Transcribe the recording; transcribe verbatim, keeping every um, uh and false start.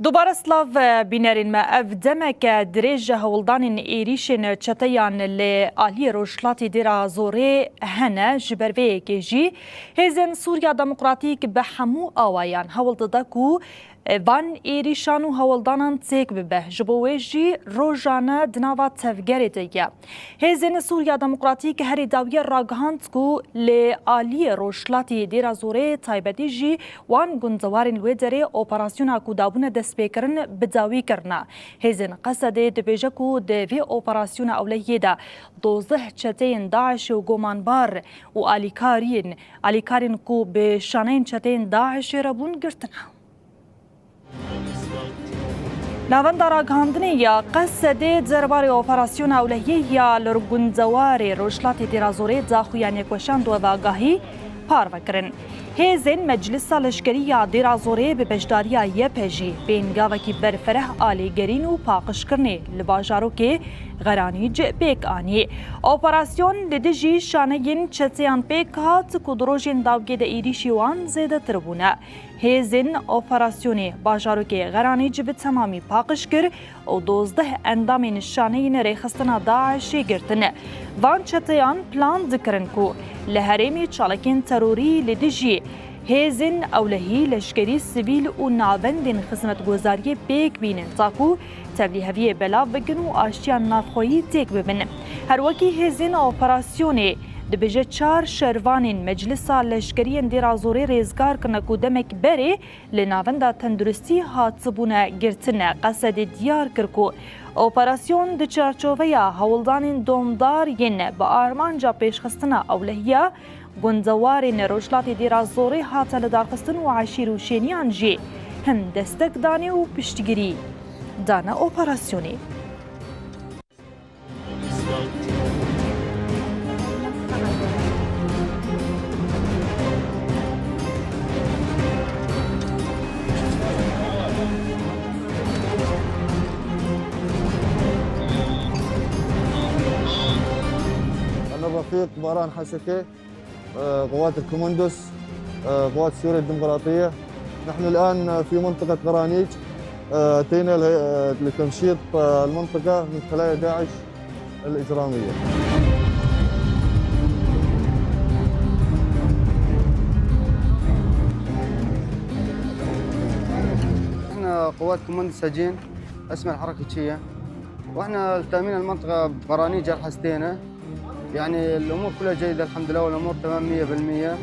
Dubare silav, bînerên me. Ev demeke dirêj hewldanên êrîşên çeteyan li aliyê rojhilatê Dêra Zorê hene. Ji ber vê yekê jî Hêzên Sûriya Demokratîk bi hemû awayan hewl dide ku van êrîşan û hewldanan çêk bibe. Ji bo wê jî rojane di nava tevgerê de ye. Hêzên Sûriya Demokratîk herî dawiyê ragihand ku li aliyê rojhilatî Dêra Zorê, taybetî jî wan gundewarên li wê derê operasyona ku dabûne destpêkirin bi dawî kirine. Hêzên Qesedê dibêje ku di vê operasyona ewlehiyê de dozdeh çeteyên DAIŞ û gomanbar û alîkariyên, alîkarên ku bi şaneyên çeteyên DAIŞê re bûn girtine. Navenda ragihandinê ya Qesedê derbarê operasyona ewlehiyê ya li gundewarê rojhilatê Dêra Zorê daxuyaniyek weşand û ev agahî parve kirin. Hêzên Meclisa Leşkerî ya Dêra Zorê bi beşdariya Y P G pêngavekî berfereh a lêgerîn û paqijkirinê li bajarokê Xeranîc pêk anî. Operasyon li dijî şaneyên çeteyan pêk hat ku di rojên dawiyê de êrîşî wan zêdetir bûne. Hêzên operasyonê bajarokê Xeranîc bi temamî paqij kir û dozdeh endamên şaneyên rêxistina DAIŞê girtin. Van çeteyan plan dikirin ku li herêmê çalakên terorî li dijî hêzên ewlehî, leşkerî, sivîl û navendên xizmetgozariyê pêk bînin, ta ku tevlîheviyê belav bikin û aştiya navxweyî têk bibin. Her wekî hêzên operasyonê dibêje, çar şervanên Meclisa Leşkeriyên Dêra Zorê rêzgar kirine ku demek berê li navenda tenduristî hatibûne girtine. Qesedê diyar kir ku operasyon di çarçoveya hewldanên domdar yên bi armanca pêşxistina ewlehiya gundewarên rojhilatê Dêra Zorê hate lidarxistin û eşîr û şêniyan jî hin destek danê û piştgirî dane operasyonê. أنا الرفيق باران حسكي، آه، قوات الكوموندوس، آه، قوات سوريا الديمقراطية. نحن الآن في منطقة غرانيج، آه، أتينا ل-، آه، لتمشيط، آه، المنطقة من خلايا داعش الإجرامية. احنا قوات كوموندوس سجين، اسم الحركة تشية، واحنا لتأمين المنطقة بغرانيج جرحى ستينا. يعني الأمور كلها جيدة الحمد لله، والأمور تمام مية بالمية.